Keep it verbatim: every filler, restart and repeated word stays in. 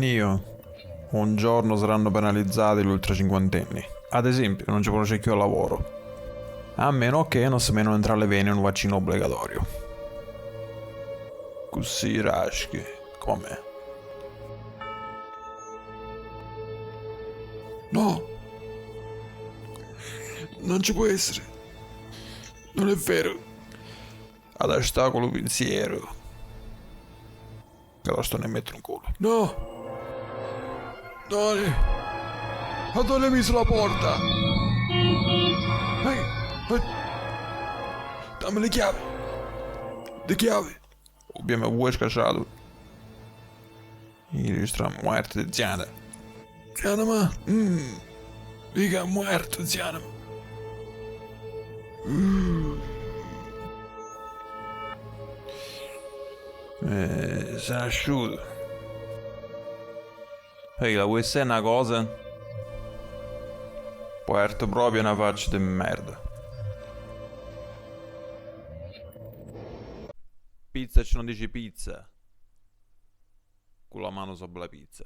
Io, un giorno saranno penalizzati l'ultracinquantenni. Ad esempiu, non ci pò diri cchiù a lavoro. A menu che non si menanu intra li veni un vaccinu obbligatorio. Cusì raschi, comu a me. No! Non ci può essere! Non è vero! Ad sta cu lu pinzieru. Ca la sto ne mettu in culu. No! No! Eh. Addò l'hai misu la porta? Ehi! Ehi! Dammi li chiavi! Li chiavi! Ovviamente vuoi scasciato. Io sto muerto di ziana. Ziana ma... Mm. Dica muerto ziana ma... Mm. Eh, sono asciuto. Ehi, la vuoi essere una cosa? Puerto proprio una faccia di merda. Pizza ci non dici pizza. Cu la mano sopra la pizza.